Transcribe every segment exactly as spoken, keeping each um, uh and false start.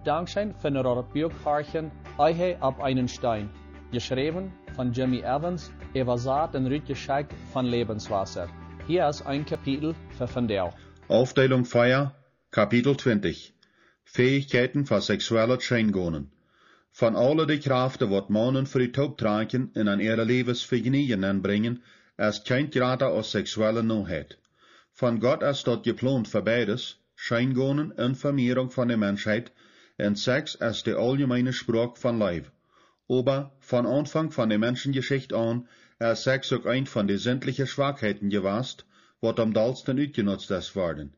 Dankscheen fa daut Buak horchen, Ehe opp eenen Steen, jeschräwen von Jimmy Evans, äwasat un rutjeschekjt von Lebenswasser. Hia es een Kapitel fa vondoag. Aufdeelunk vea, Kapitel twintich. Fäichkjeiten fa seksuellet Scheengonen. Von aule de Kjraften, waut Maun un Fru tooptrakjen un aun äare Läwes Vejnieejen nenbrinjen, es kjeent jrata aus seksuelle Noheit. Von Gott es daut jeplont fa beides, Scheengonen un Vemierunk von de Menschheit, un Sex es de auljemeene Sproak von Leew. Oba von Aunfank von de Menschenjeschicht aun es Sex uk eent von de sindliche Schwakheiten jewast, waut aum dollsten utjenutzt es worden.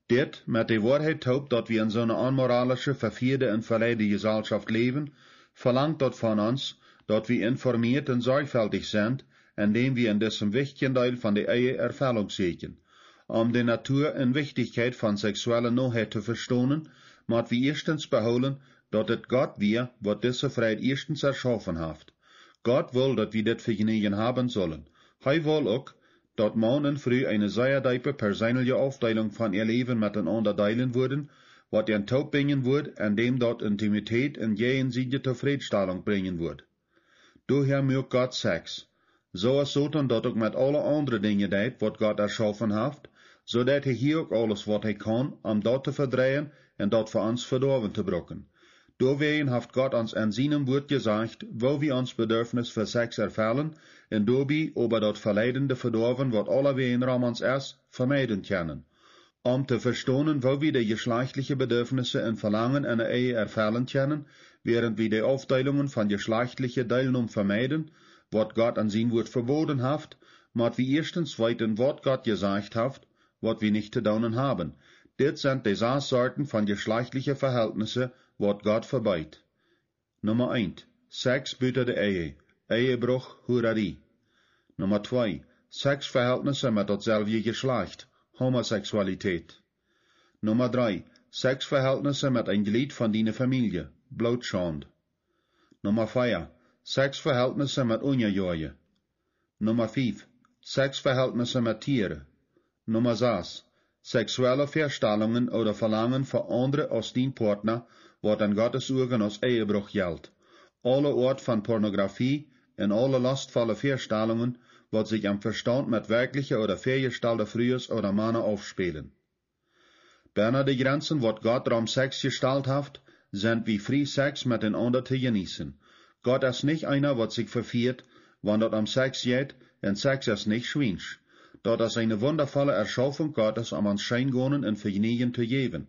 Dit met de Woarheit toop, daut wie en soone onmoralische, vefieede un veleide Jeselschoft läwen, velangt daut von ons, daut wie informieet un sorjfeltich sent, endäm wie en disem wichtjen Deel von de Ehe Erfellunk sieekjen. Om de Natua un Wichtichkjeit von seksuelle Noheit to vestonen, mott wie ieeschtens behoolen, daut et Gott wia, waut dise Freid ieeschtens erschaufen haft. Gott wull, daut wie dit Vejnieejen haben sullen. Hee wull uk, daut Maun un Fru eene sea deepe perseenelje Aufdeelunk von äa Läwen met enaunda deelen wudden, waut an toopbinjen wudd, endäm daut Intimität un jäajensiedje Tofrädstalunk brinjen wudd. Doahäa muak Gott Sex. Soo aus Soton daut uk met aule aundre Dinja deit, waut Gott erschaufen haft, soo deit hee hia uk aules, waut hee kaun, om daut to vedreien un daut fa ons Vedoawen to brucken. Doawäajen haft Gott ons en sienem Wuat jesajcht, woo wie ons Bedurfnis fa Sex erfellen un doabie oba daut veleidende Vedoawen, waut aulawäajen rom ons es, vemeiden kjennen. Om to vestonen, woo wie de jeschlajchtliche Bedurfnisse un Velangen en de Ehe erfellen kjennen, wäarent wie de Aufdeelungen von jeschlajchtliche Deelnom vemeiden, waut Gott en sien Wuat veboden haft, mott wie ieeschtens weeten, waut Gott jesajcht haft, waut wie nich to doonen haben. Dit sent de sas Sorten von jeschlajchtliche Vehältnisse, waut Gott vebieet. Numma eent. Sex buta de Ehe, Ehebruch, Hurarie. Numma twee. Sexvehältnisse met daut selwje Jeschlajcht, Homosexualität. Numma dree. Sexvehältnisse met een Jleet von diene Famielje, Blootschaund. Numma vea. Sexvehältnisse met Unjajoaje. Numma fief. Sexvehältnisse met Tieren. Numma sas. Seksuelle Väastalungen ooda Velangen fa aundre aus dien Partner, waut en Gottes Uagen aus Ehebruch jelt. Aule Oat von Pornografie un aule lostvolle Väastalungen, waut sikj em Vestaunt met werkjliche ooda väajestalde Frues ooda Mana aufspälen. Bennen de Jrenzen, waut Gott rom Sex jestalt haft, sent wie frie, Sex met enaunda to jeneeten. Gott es nich eena, waut sikj vefieet, wan daut om Sex jeit, un Sex es nich schwiensch. Daut es eene wundavolle Erschaufunk Gottes, om ons Scheengonen un Vejnieejen to jäwen.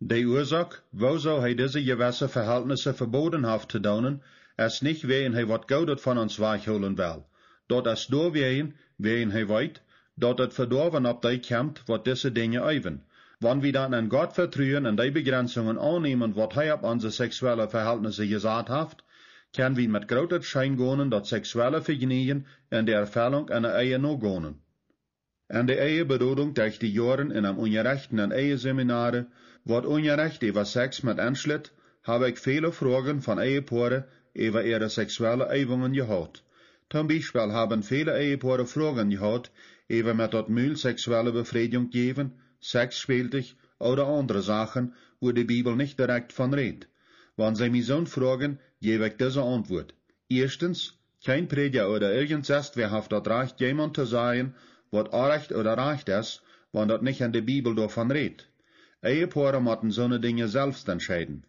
De Uasoak, wuarom hee dise jewesse Vehältnisse veboden haft to doonen, es nich wäajen hee waut Goodet von ons wajchhoolen well. Daut es doawäajen, wäajen hee weet, daut daut Vedoawen opp dee kjemt, waut dise Dinja eewen. Wan wie dan aun Gott vetruen un dee Bejrenzungen aunnämen, waut hee opp onse seksuelle Vehältnisse jesat haft, kjenn wie met grootet Scheengonen daut seksuelle Vejnieejen un de Erfellunk en de Ehe nogonen. En de Eheberodunk derch de Joaren un aum Unjarechten en Eheseminaren, waut Unjarecht äwa Sex met enschlut, hab ekj väle Froagen von Ehepoaren äwa äare seksuelle Eewungen jehaut. Toom Biespel haben väle Ehepoaren Froagen jehaut äwa met daut Mul seksuelle Befrädjunk jäwen, Sexspeltich ooda aundre Sachen, wua de Bibel nich direkt von rät. Wan see mie soon froagen, jäw ekj dise Auntwuat. Ieeschtens, kjeen Prädja ooda irjent sest wäa haft daut Rajcht, jemaunt to sajen, waut orrajcht ooda rajcht es, wan daut nich en de Bibel doavon rät. Ehepoaren motten soone Dinja selfst entscheiden.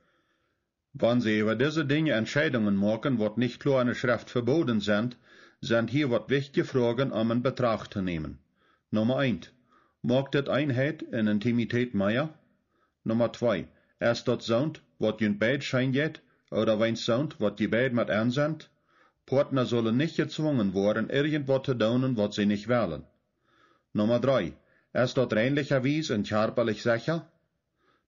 Wan see äwa dise Dinja Entscheidungen moaken, waut nich kloa en de Schreft veboden sent, sent hia waut wichtje Froagen om en Betracht to nämen. Numma eent. Moakt dit Eenheit un Intimität mea? Numma twee. Es daut soont, waut junt beid scheen jeit, ooda weens soont, waut jie beid met en sent? Partner sullen nich jezwungen woaren, irjent waut to doonen, waut see nich wellen. Numma dree. Es daut reinlicha Wies un kjarpalich secha?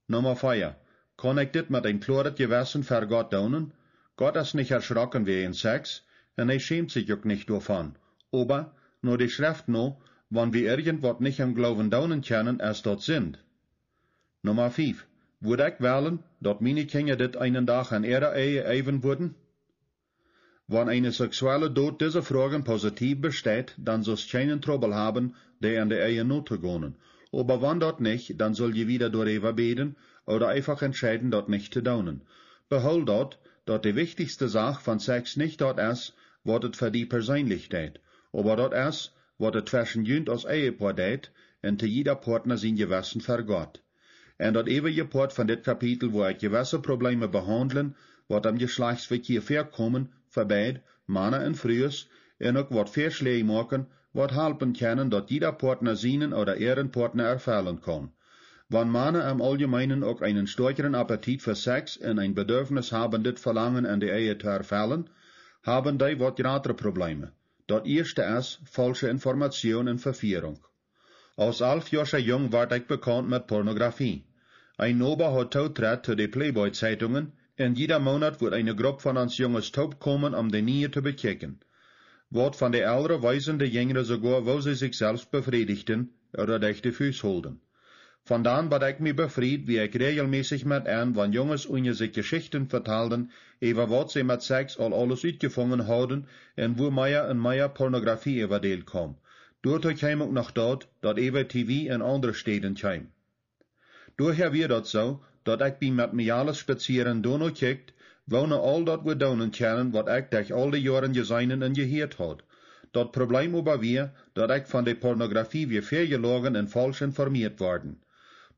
Numma vea. Kaun ekj dit met een kloaret Jewessen ver Gott doonen? Gott es nich erschrocken wäajen Sex, un hee schämt sikj uk nich doavon. Oba, no de Schreft no, wan wie irjent waut nich em Gloowen doonen kjennen, es daut Sind. Numma fief. Wudd ekj wellen, daut miene Kjinja dit eenen Dach en äare Ehe eewen wudden? Wan eene seksuelle Dot dise Froagen positiev besteit, dan sust kjeenen Trubbel haben, dee en de Ehe notogonen. Oba wan daut nich, dan sull jie wieda doaräwa bäden, ooda eefach entscheiden, daut nich to doonen. Behool daut, daut de wichtichste Sach von Sex nich daut es, waut et fa die perseenlich deit, oba daut es, waut et tweschen junt aus Ehepoa deit, un to jieda Poatna sien Jewessen ver Gott. En daut eewje Poat von dit Kapitel woa ekj jewesse Probleeme behaundlen, waut em Jeschlajchtsvekjia väakomen, fa beid, Mana un Frues, un uk waut Väaschläaj moaken, waut halpen kjennen, daut jieda Poatna sienen ooda äaren Poatna erfellen kaun. Wan Mana em Auljemeenen uk eenen stoakjren Appetit fa Sex un een Bedarfnis haben, dit Velangen en de Ehe to erfellen, haben dee waut jratre Probleeme. Daut ieeschte es faulsche Information un Vefierunk. Aus alfjoascha Jung wort ekj bekaunt met Pornografie. Een Noba haud Tootrit to de Playboy-Zeitungen, un jieda Moonat wudd eene Grupp von ons Junges toopkomen, om de niee to bekjikjen. Waut von de Elren weesen de Jinjre soogoa, woo see sikj selfst befriedigden ooda derch de Fust holden. Von dan, bat ekj mie befried, wia ekj räajelmässich met aun, wan Junges unja sikj Jeschichten vetalden, äwa waut see met Sex aul aules utjefungen hauden, un woo mea un mea Pornografie äwa däl kaum. Doatoo kjeem uk noch daut, daut äwa T V en aundre Städen kjeem. Doahäa wia daut soo, daut ekj bie met Mejales spazieren doano kjikjt, woone aul daut wudd doonen kjennen, waut ekj derch aul de Joaren jeseenen un jehieet haud. Daut Probleem oba wia, daut ekj von de Pornografie wia väajeloagen un faulsch informieet worden.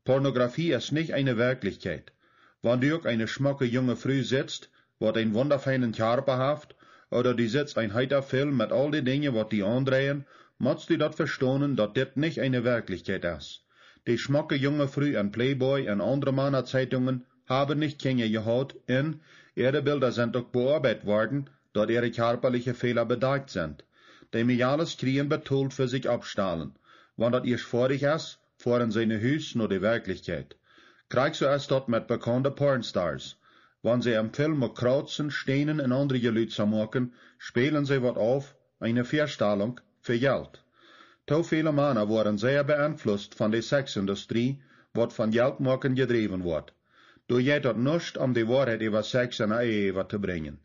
Pornografie es nich eene Werkjlichkjeit. Wan du uk eene schmocke junge Fru sitst, waut een wundafeinen Kjarpa haft, ooda du sitst een heeta Film met aul de Dinja, waut die aundreien, motst du daut vestonen, daut dit nich eene Werkjlichkjeit es. De schmocke junge Fru en Playboy un aundre Mana-Zeitungen haben nich Kjinja jehaut, un äare Bilda sent uk beoabeit worden, daut äare kjarpaliche Fäla bedakjt sent. De Mejales kjrieen betolt fa sikj oppstalen. Wan daut ieescht foadich es, foaren see no Hus no de Werkjlichkjeit. Krakjt soo es daut met bekaunde Pornstars. Wan see em Film uk krautzen, stänen un aundre Jelutsa moaken, spälen see waut auf, eene Väastalunk, fa Jelt. Too väle Mana woaren sea beenflusst von de Sexindustrie, waut von Jelt moaken jedräwen woat. Doa jeit daut nuscht, om de Woarheit äwa Sex en de Ehe äwa to brinjen.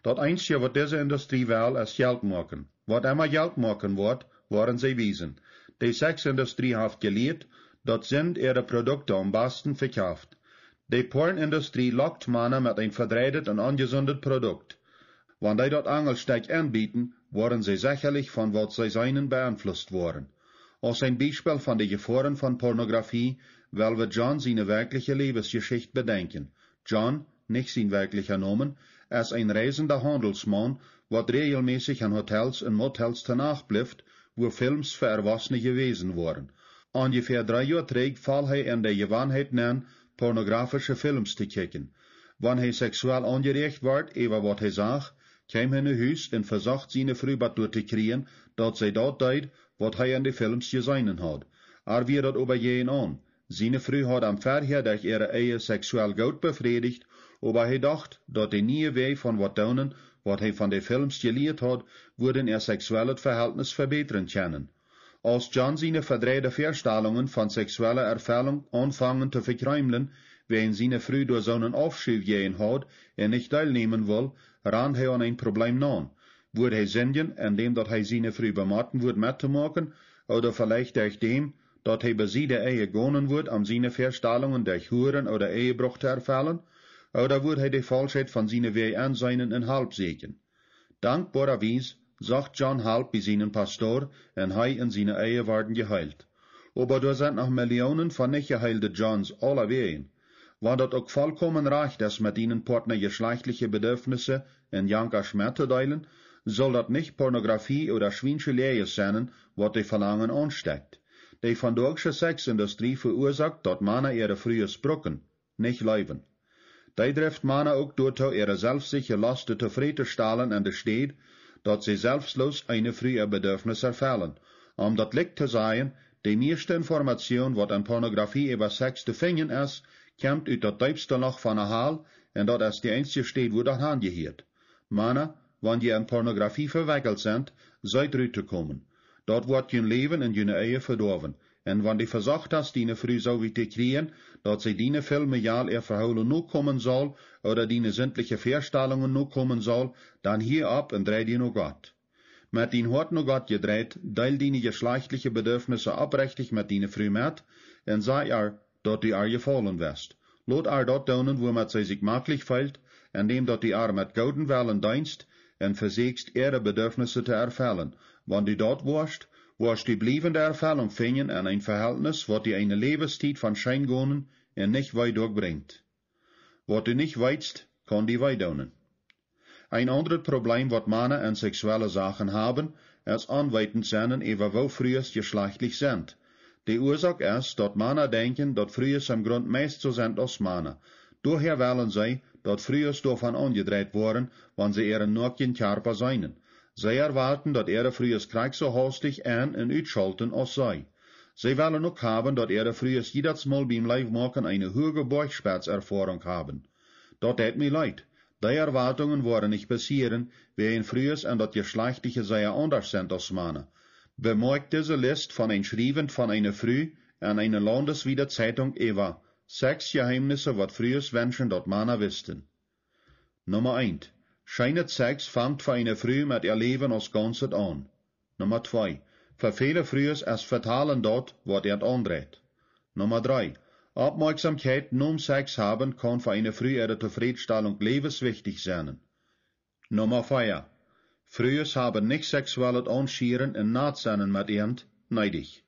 Daut eensje, waut dise Industrie well, es Jelt moaken. Waut emma Jelt moaken woat, woaren see wiesen. De Sexindustrie haft jelieet, daut Sind äare Produkte aum basten vekjaft. De Pornindustrie lockt Mana met een vedreidet un onjesundet Produkt. Wan dee daut Angelstekj aunbieten, woaren see sechalich von waut see seenen beenflusst woaren. Aus een Biespel von de Jefoaren von Pornografie well wie John siene werkjliche Läwensjeschicht bedenkjen. John, nich sien werkjlicha Nomen, es een reisenda Haundelsmaun, waut räajelmässich en Hotels un Motels to Nacht blift, wua Films fa Erwossene jewäsen woaren. Onjefäa dree Joa trigj foll hee en de Jewanheit nenn, pornografische Films to kjikjen. Wan hee seksuell aunjeräacht wort äwa waut hee sach, kjeem hee no Hus un vesocht siene Fru bat doa to kjrieen, daut see daut deed, waut hee en de Films jeseenen haud. Ar wia daut oba jäajenaun. Siene Fru haud am verhäa derch äare Ehe seksuell goot befrädicht, oba hee docht, daut de niee Wäaj von waut doonen, waut hee von de Films jelieet haud, wudden äa seksuellet Vehältnis vebätren kjennen. Aus John siene vedreide Väastalungen von seksuelle Erfellunk aunfangen to vekjreemlen, wäajen siene Fru doa soonen Aufschuw jäajen haud un nich deelnämen wull, rand hee aun een Probleem naun. Wudd hee sindjen, en däm daut hee siene Fru bemotten wudd mettomoaken, ooda veleicht derch däm, daut hee besied de Ehe gonen wudd, om siene Väastalungen derch Huren ooda Ehebruch to erfellen, ooda wudd hee de Faulschheit von siene Wäaj enseenen un Help sieekjen. Dankboarawies socht John Help bie sienen Pastor un hee un siene Ehe worden jeheelt. Oba doa sent noch Millionen von nich jeheelde Johns aulawäajen. Wan daut uk volkomen rajcht es, met dienen Partner jeschlajchtliche Bedürfnisse un Jankasch mettodeelen, saul daut nich Pornografie ooda schwiensche Läajes sennen, waut de Velangen aunstekjt. De vondoagsche Sexindustrie veuasoakt, daut Mana äare Frues brucken, nich leewen. Dee drift Mana uk doatoo, äare selfstsiche Losten tofrädtostalen en de Städ, daut see selfstloos eene Fru äa Bedürfnis erfellen. Om daut licht to sajen, de mieeschte Information, waut en Pornografie äwa Sex to finjen es, kjemt ut daut deepste Loch von de Hal, un daut es de eensje Städ, wua daut hanjehieet. Mana, wan jie en Pornografie vewekjelt sent, seet rut to komen. Daut woat jun Läwen un june Ehe vedoawen. Un wan du vesocht hast, diene Fru soo wiet to kjrieen, daut see diene Filme, Jal, äa Vehoolen nokomen saul, ooda diene sintliche Väastalungen nokomen saul, dan hia opp un drei die no Gott. Met dien Hoat no Gott jedreit, deel diene jeschlajchtliche Bedürfnisse oprechtich met diene Fru met un saj ar, daut du ar jefaulen best. Lot ar daut doonen, wua met see sikj maklich feelt, endäm daut du ar met gooden Wellen deenst un vesieekjst, äare Bedürfnisse to erfellen. Wan du daut woascht, woascht du bliewende Erfellunk finjen en een Vehältnis, waut die eene Läwenstiet von Scheengonen un nich Wee doabrinjt. Waut du nich weetst, kaun die wee doonen. Een aundret Probleem, waut Mana en seksuelle Sachen haben, es onweetent sennen äwa woo Frues jeschlachtlich sent. De Uasoak es, daut Mana denkjen, daut Frues em Grunt meist soo sent aus Mana. Doahäa wellen see, daut Frues doavon aunjedreit woaren, wan see äaren noakjen Kjarpa seenen. See erwoaten, daut äare Frues krakjt soo haustich en- un utschalten aus see. See wellen uk haben, daut äare Frues jiedatsmol biem Leewmoaken eene huage Boajchspetz-Erfoarunk haben. Daut deit mie leet. Dee Erwoatungen woaren nich passieren, wiels Frues en daut Jeschlachtliche sea aundasch sent aus Mana. Bemoakjt dise List von een Schriewen von eene Fru en eene laundeswiede Zeitung äwa Sexjeheemnisse, waut Frues wenschen, daut Mana wissten. Numma eent. Scheene Sex fangt fa eene Fru met äa Läwen aus Gaunzet aun. Numma twee. Fa väle Frues es Vetalen daut, waut äant aundreit. Numma dree. Oppmoakjsomkjeit nom Sex haben kaun fa eene Fru äare Tofrädstalunk läwenswichtich sennen. Numma vea. Frues haben nich seksuellet Aunschieren un Naht sennen met äant needich.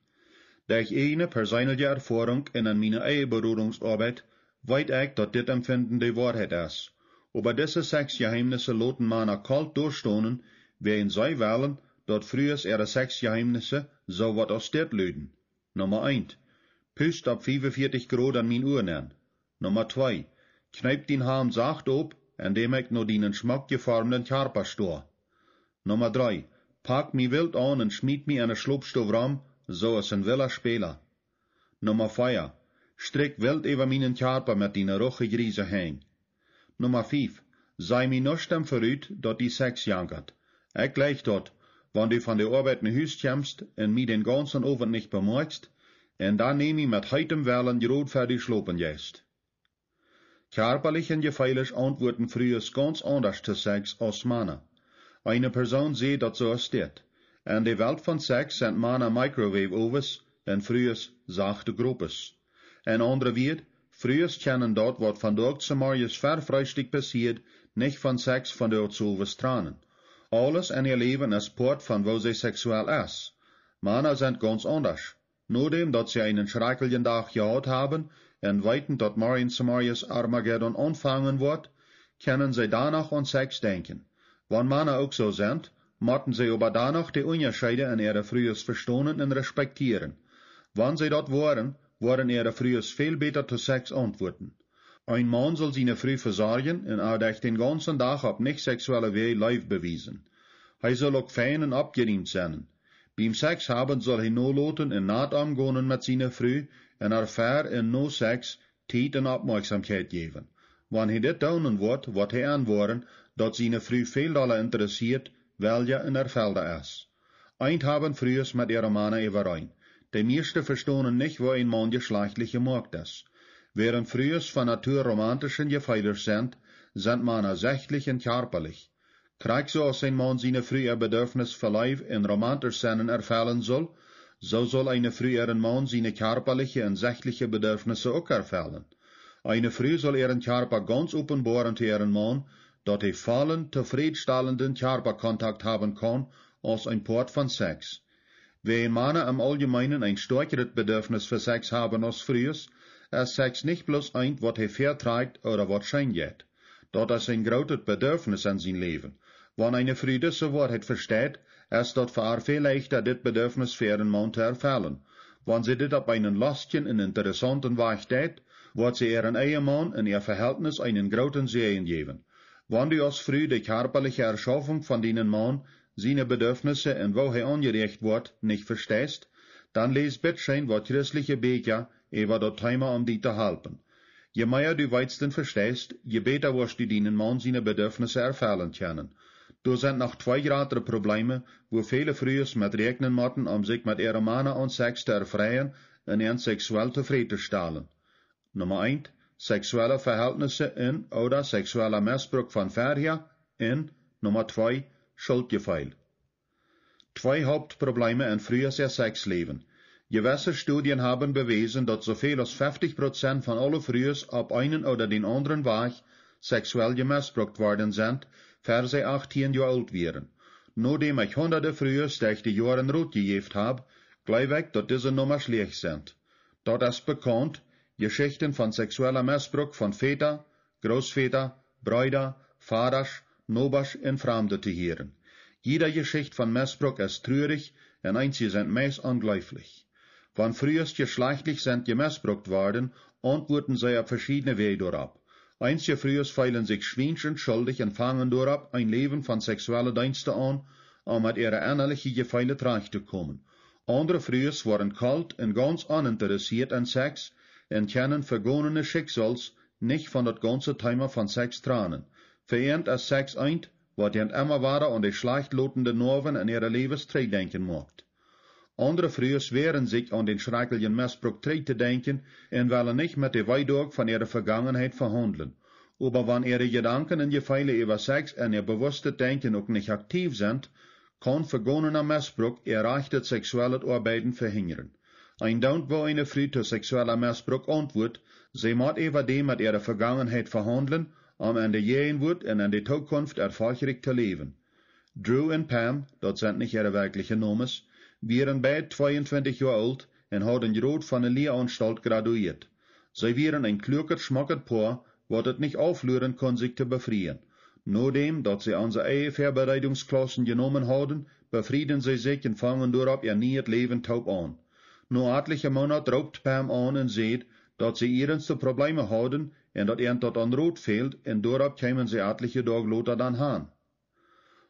Derch ieejne perseenelje Erfoarunk un en miene Eheberodungsoabeit weet ekj, daut dit Emfinden de Woarheit es. Oba dise Sexjeheemnisse loten Mana kolt doastonen, wiels see wellen, daut Frues äare Sexjeheemnisse soo waut aus dit luden. Numma eent. Pust opp fiefunvieetich Grod en mien Ua nenn. Numma twee. Kjneep dien Hamd sacht op, endäm ekj no dienen schmock jeformden Kjarpa stoa. Numma dree. Pak mie wilt aun un schmiet mie enne Schlopstow rom, soo aus een willa Späla. Numma vea. Strikj wilt äwa mienen Kjarpa met diene ruche jriese Henj. Numma fief. Saj mie nuscht em Verut, daut die Sex jankat. Ekj jleich daut, wan du von de Oabeit no Hus kjemst un mie dän gaunzen Owent nich bemoakjst, un dan näm mie met heetem Wellen jrod ver du schlopen jeist. Kjarpalich un jefeelisch auntwuaden Frues gaunz aundasch to Sex aus Mana. Eene Persoon säd daut soo aus dit: En de Welt von Sex sent Mana microwave ovens un Frues sachte Gropes. En aundre Wieed, Frues kjennen daut, waut von Doag zemorjes ver Freestikj passieet, nich von Sex von Doag zeowes tranen. Aules en äa Läwen es Poat von woo see seksuell es. Mana sent gaunz aundasch. Nodäm daut see eenen schrakjlichen Dach jehaut haben un weeten, daut morjen zemorjes Armageddon aunfangen woat, kjennen see dan noch aun Sex denkjen. Wan Mana uk soo sent, motten see oba dan noch de Unjascheede en äare Frues vestonen un respektieren. Wan see daut woaren, woaren äare Frues väl bäta to Sex auntwuaden. Een Maun saul siene Fru vesorjen un ar derch dän gaunzen Dach opp nich seksuelle Wäaj Leew bewiesen. Hee saul uk fein un oppjerieemt sennen. Biem Sex haben saul hee noloten un naht omgonen met siene Fru un ar ver un no Sex Tiet un Oppmoakjsomkjeit jäwen. Wan hee dit doonen woat, woat hee enwoaren, daut siene Fru väl dolla interessieet, welja un erfelda es. Eent haben Frues met äare Mana äwareen. De mieeschte vestonen nich, woo een Maun jeschlachtlich jemoakt es. Wäarent Frues von Natua romantisch un jefeelisch sent, sent Mana sechtlich un kjarpalich. Krakjt soo aus een Maun siene Fru äa Bedurfnis fa Leew un romantisch sennen erfellen saul, soo saul eene Fru äaren Maun siene kjarpaliche un sechtliche Bedurfnisse uk erfellen. Eene Fru saul äaren Kjarpa gaunz openboaren to äaren Maun, daut hee vollen, tofrädstalenden Kjarpakontakt haben kaun aus een Poat von Sex. Wiels Mana em auljemeenen een stoakjret Bedurfnis fa Sex haben aus Frues, es Sex nich bloos eent, waut hee väatrakjt ooda waut scheen jeit. Daut es een grootet Bedurfnis en sien Läwen. Wan eene Fru dise Woarheit vesteit, es daut fa ar väl leichta, dit Bedurfnis fa äaren Maun to erfellen. Wan see dit opp eenen lostjen un interessaunten Wajch deit, woat see äaren Ehemaun un äa Vehältnis eenen grooten Säajen jäwen. Wan du aus Fru de kjarpaliche Erschaufunk von dienen Maun, siene Bedurfnisse un woo hee aunjeräacht woat, nich vesteist, dan läs bittscheen waut christliche Bieekja äwa daut Teema, om die to halpen. Je mea du weetst un vesteist, je bäta woascht du dienen Maun siene Bedurfnisse erfellen kjennen. Doa sent noch twee jratre Probleeme, wua väle Frues met räakjnen motten, om sikj met äare Mana aun Sex to erfreien un an seksuell tofräd to stalen. Numma eent, seksuelle Vehältnisse un ooda seksueller Missbruk von verhäa, un Numma twee, Schultjefeel. Twee Hauptprobleme en Frues äa Sexläwen. Jewesse Studien haben bewäsen, daut soo väl aus fefftich Prozent von aule Frues opp eenen ooda dän aundren Wajch seksuell jemestbrukt worden sent, ver see achtieen Joa oolt wieren. Nodäm ekj hundade Frues derch de Joaren Rot jejäft hab, jleew ekj, daut dise Nummasch läach sent. Daut es bekaunt, Jeschichten von seksueller Mestbruk von Väta, Grootväta, Breeda, Vadasch, Nobasch un Framde to hieren. Jieda Jeschicht von Mestbruk es truarich un eenje sent meist onjleeflich. Wan Frues jeschlajchtlich sent jemestbrukt worden, auntwuaden see opp veschiedne Wäaj doaropp. Eenje Frues feelen sikj schwiensch un schuldich un fangen doaropp een Läwen von seksuelle Deenste aun, om met äare ennaliche Jefeele trajcht to komen. Aundre Frues woaren kolt un gaunz oninteressieet aun Sex un kjennen vegonene Schicksauls nich von daut gaunze Teema von Sex tranen. Fa an es Sex eent, waut an emma wada aun de schlajchtlotende Noawen en äare Läwes trigjdenkjen moakt. Aundre Frues wäaren sikj aun dän schrakjlichen Mestbruk trigj to denkjen un wellen nich met de Weedoag von äare Vegangenheit vehaundlen. Oba wan äare Jedanken un Jefeele äwa Sex en äa bewusstet Denkjen uk nich aktiv sent, kaun vegonena Mestbruk äa rajchtet seksuellet Oabeiden vehinjren. Een Doont, woo eene Fru to seksueller Mestbruk auntwuat, see mott äwa däm met äare Vegangenheit vehaundlen, om en de Jäajenwuat un en de Tookunft erfolchrikj to läwen. Drew un Pam, daut sent nich äare werkjliche Nomes, wieren beid tweeuntwintich Joa oolt un hauden jrod von de Lieraunstalt graduieet. See wieren een kluaket, schmocket Poa, waut et nich aufluaren kunn, sikj to befrieen. Nodäm daut see onse eeje Väabereedungsklaussen jenomen hauden, befrieden see sikj un fangen doaropp äa nieet Läwen toop aun. No atliche Moonat roopt Pam aun un säd, daut see iernste Probleeme hauden un daut an daut aun Rot fäld, un doaropp kjeemen see atliche Doag lota dan han.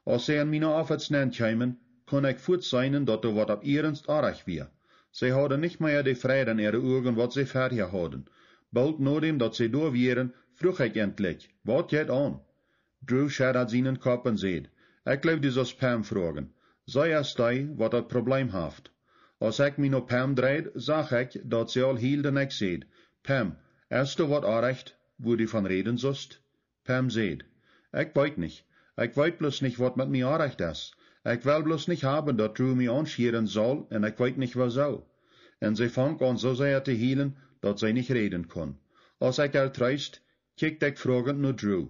Aus see en miene Office nenn kjeemen, kunn ekj fuats seenen, daut doa waut opp iernst oajch wia. See hauden nich mea de Freid en äare Uagen, waut see verhäa hauden. Boolt nodäm daut see doa wieren, fruach ekj ent: "Waut jeit aun?" Drew schudad sienen Kopp un säd: "Ekj jleew, du sust Pam froagen. See es dee, waut daut Probleem haft." Aus ekj mie no Pam dreid, sach ekj, daut see aul hield, un ekj säd: "Pam, es doa waut oajch, wua du von räden sust?" Pam säd: "Ekj weet nich. Ekj weet bloos nich, waut met mie oajch es. Ekj well bloos nich haben, daut Drew mie aunschieren saul, un ekj weet nich, woosoo." Un see funk aun soo sea to hielen, daut see nich räden kunn. Aus ekj äa treest, kjikjt ekj froagent no Drew.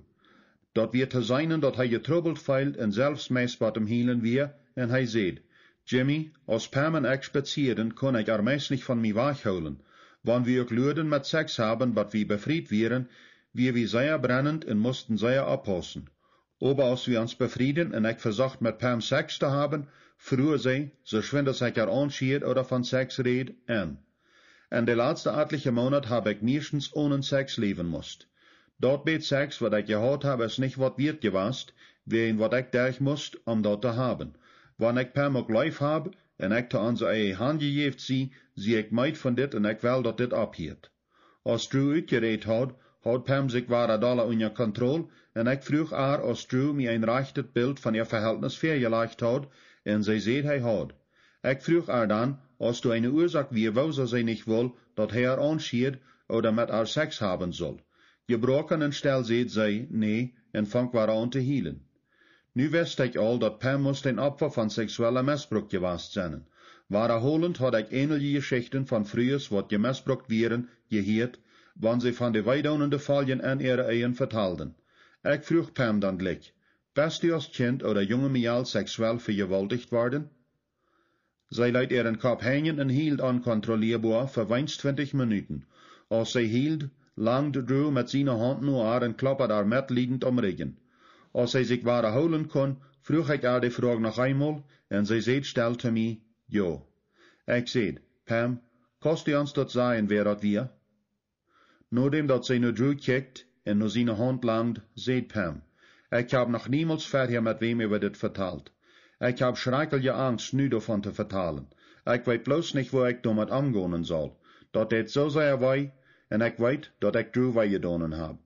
Daut wia to seenen, daut hee jetrubbelt feeld un selfst meist biem Hielen wia, un hee säd: "Jimmy, aus Pam un ekj spazieeden, kunn ekj ar meist nich von mie wajch hoolen. Wan wie uk luaden met Sex haben, bat wie befriet wieren, wia wie sea brennent un musten sea oppaussen. Oba aus wie ons befrieden un ekj vesocht, met Pam Sex to haben, frua see, soo schwind aus ekj ar aunschieed ooda von Sex räd, en. En de latste atliche Moonat hab ekj mieschtens onen Sex läwen must. Daut bät Sex, waut ekj jehaut hab, es nich waut wieet jewast, wäajen waut ekj derch must, om daut to haben. Wan ekj Pam uk leef hab un ekj to onse Ehe hanjejäft sie, sie ekj meed von dit un ekj well, daut dit opphieet." Aus Drew utjerädt haud, haud Pam sikj wada dolla unja Kontroll, un ekj fruach ar, aus Drew mie een rajchtet Bilt von äa Veheltnis väajelajcht haud, un see säd, hee haud. Ekj fruach ar dan, aus doa eene Uasoak wia, wuarom see nich wull, daut hee ar aunschieed ooda met ar Sex haben sull. Jebroaken un stell säd see nä un funk wada aun to hielen. Nu wist ekj aul, daut Pam must een Opfa von seksueller Mesbruk jewast sennen. Wadaholent haud ekj änelje Jeschichten von Frues, waut jemestbrukt wieren, jehieet, wan see von de weedoonende Foljen en äare Ehen vetalden. Ekj fruach Pam dan jlikj: "Best du aus Kjint ooda junge Mejal seksuell vejewaulticht worden?" See leet äaren Kopp henjen un hield onkontrollierboa fa weens twintich Minuten. Aus see hield, langd Drew met siene Haunt no ar un kloppad ar metliedent om Rigjen. Aus see sikj wada hoolen kunn, fruach ekj ar de Froag noch eemol, un see säd stell to mie: "Jo." Ekj säd: "Pam, kaust du ons daut sajen, wäa daut wia?" Nodäm daut see no Drew kjikjt un no siene Haunt langd, säd Pam: "Ekj hab noch niemols verhäa met wäm äwa dit vetalt. Ekj hab schrakjliche Angst, nu doavon to vetalen. Ekj weet bloos nich, woo ekj doamet omgonen saul. Daut deit soo sea wee, un ekj weet, daut ekj Drew wee jedonen hab."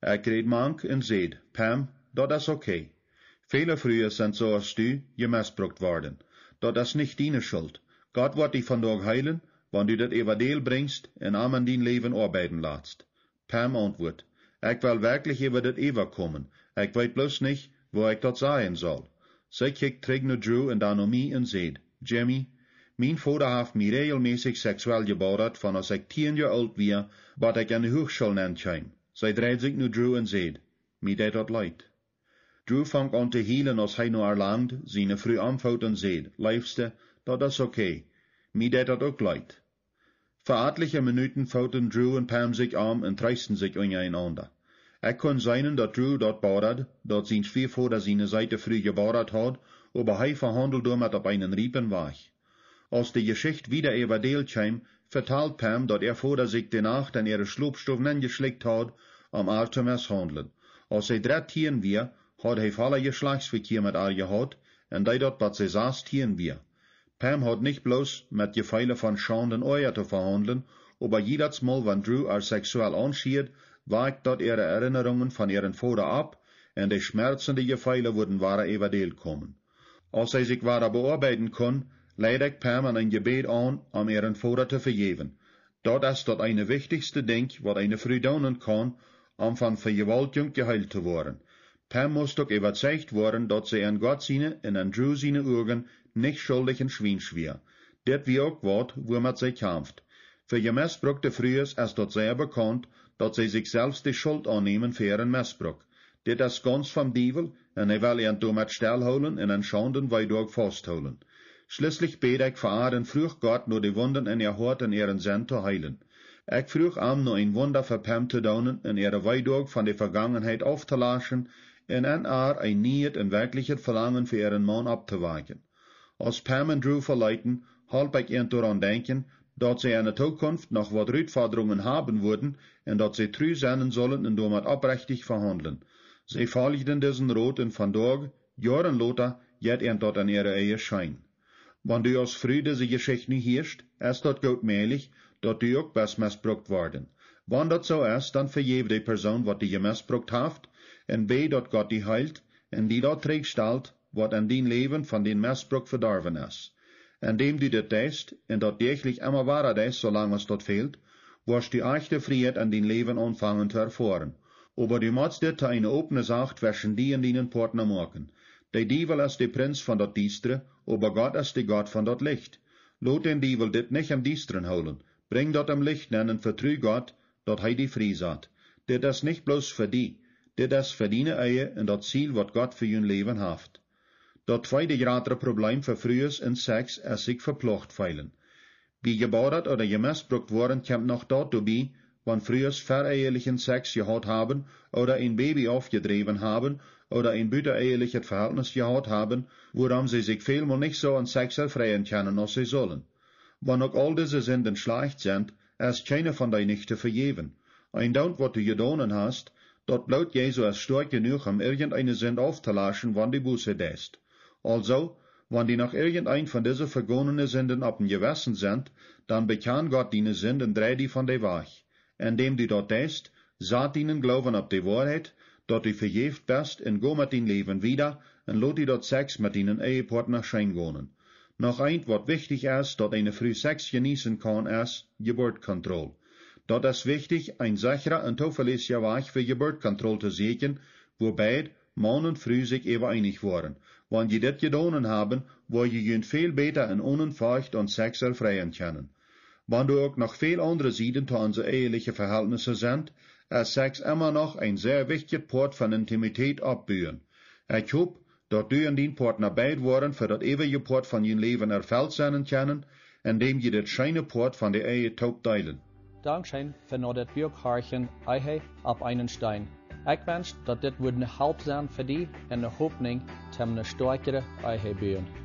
Ekj räd mank un säd: "Pam, daut es okay. Väle Frues sent soo aus du, jemestbrukt worden. Daut es nich diene Schult. Gott woat die vondoag heelen, wan du daut Evangelium brinjst un am en dien Läwen oabeiden latst." Pam auntwuat: "Ekj well werkjlich äwa dit Evangelium komen. Ekj weet bloos nich, woo ekj daut sajen saul." See kjikjt trigj no Drew un dan no mie un säd: "Jimmy, Mien Voda haft mie räajelmässich seksuell jebodat von aus ekj tieen Joa oolt wia, bat ekj enne Huachschool nenn kjeem, säd Drew no Drew un säd: Mie deit daut leet. Drew funk aun to hielen aus hee no ar langd, siene Fru omfoot un säd: Leefste, daut es okay. Mie deit daut uk leet. Fa atelje Minuten footen Drew un Pam sikj om un treesten sikj unjarenaunda. Ekj kunn seenen daut Drew daut bodad, daut sien Schwiavoda siene seete Fru jebodat haud, oba hee vehaundeld doamet opp eenen riepen Wajch. Aus de Jeschicht wieda äwa Deel kjeem, vetald Pam daut äa Voda sikj de Nacht en äare Schlopstow nenjeschlikjt haud, om ar to meshaundlen. Aus see drettieen wia, haud hee folla Jeschlajchtsvekjia met ar jehaut, un deed daut bat see sastieen wia. Pam haud nich bloos met Jefeele von Schaund un Oaja to vehaundlen, oba jiedatsmol wan Drew ar seksuell aunschieed, wakjt daut äare Erinnerungen von äaren Voda opp, un de schmerzende Jefeele wudden wada äwa Deel komen. Aus see sikj wada beoabeiden kunn, leid ekj Pam en een Jebäd aun, om äaren Voda to vejäwen. Daut es daut eene wichtichste Dinkj waut eene Fru doonen kaun, om von Vejewaultjunk jeheelt to woaren. Pam must uk äwazeicht woaren daut see en Gott siene un en Drew siene Uagen nich schuldich un schwiensch wia. Dit wia uk waut wuamet see kjamft. Fa jemestbruckte Frues es daut sea bekaunt, daut see sikj selfst de Schult aunnämen fa äaren Mestbruck. Dit es gauns vom Diewel, un hee well an doamet stell hoolen un en Schaund un Weedoag fausthoolen. Schlieslich bäd ekj fa ar un fruach Gott no de Wunden en äa Hoat un äaren Senn to heelen. Ekj fruach am no een Wunda fa Pam to doonen un äare Weedoag von de Vegangenheit auftolaschen un en ar een nieet un werkjlichet Velangen fa äaren Maun opptowakjen. Aus Pam un Drew veleeten, holp ekj an doaraun denkjen, daut see en de Tookunft noch waut Rutfodrungen haben wudden un daut see tru sennen sullen un doamet opprechtich vehaundlen. See foljden disen Rot un vondoag, Joaren lota, jeit an daut en äare Ehe scheen. Wan du aus Fru dise Jeschicht nu hieescht, es daut goot mäajlich, daut du uk best mestbrukt worden. Wan daut soo es, dan vejäw de Persoon waut die jemestbrukt haft, un bäd daut Gott die heelt, un die daut trigjstalt, waut en dien Läwen von dän Mestbruck vedorwen es. Endäm du dit deist, un daut däachlich emma wada deist, soo lang aus daut fält, woascht du ajchte Frieheit en dien Läwen aunfangen to erfoaren. Oba du motst dit to eene opne Sach tweschen die un dienen Poatna moaken. De Diewel es de Prinz von daut Diestre, oba Gott es de Gott von daut Licht. Lot dän Diewel dit nich em Diestren hoolen. Brinj daut em Licht nenn un vetru Gott, daut hee die frie sat. Dit es nich bloos fa die. Dit es fa diene Ehe un daut Ziel waut Gott fa jun Läwen haft. Daut tweede jratre Probleem fa Frues un Sex es sikj veplocht feelen. Bie jebodat ooda jemestbrukt woaren kjemt noch daut doabie, wan Frues verehelichen Sex jehaut haben ooda een Baby aufjedräwen haben ooda een butaehelichet Vehältnis jehaut haben, wuarom see sikj välmol nich soo aun Sex erfreien kjennen aus see sullen. Wan uk aul dise Sinden schlajcht sent, es kjeene von dee nich to vejäwen. Een Doont waut du jedonen hast, daut Bloot Jesu es stoakj jenuach om irjent eene Sind auftolaschen wan du Buße deist. Aulsoo, wan die noch irjent een von dise vegonene Sinden oppem Jewessen sent, dan bekjan Gott diene Sind un drei die von dee wajch. Endäm du daut deist, sat dienen Gloowen opp de Woarheit, daut du vejäft best un go met dien Läwen wieda un lot die daut Sex met dienen Ehepoatna scheen gonen. Noch eent waut wichtich es, daut eene Fru Sex jeneeten kaun, es Jeburtkontroll. Daut es wichtich, een sechra un toovelässja Wajch fa Jeburtkontroll to sieekjen, wua beid, Maun un Fru, sikj äwaeenich woaren. Wan jie dit jedonen haben, woa jie junt väl bäta un onen Forcht aun Sex erfreien kjennen. Wan doa uk noch väl aundre Sieden to onse eheliche Vehältnisse sent, es Sex emma noch een sea wichtjet Poat von Intimität oppbuen. Ekj hop, daut du un dien Poatna beid woaren fa daut eewje Poat von jun Läwen erfelt sennen kjennen, endäm jie daut scheene Poat von de Ehe toop deelen. Dankscheen fa no dit Buak horchen, Ehe opp eenen Steen. Ekj wensch daut dit wudd ne Help sennen fa die un ne Hopninj toom ne stoakjre Ehe buen.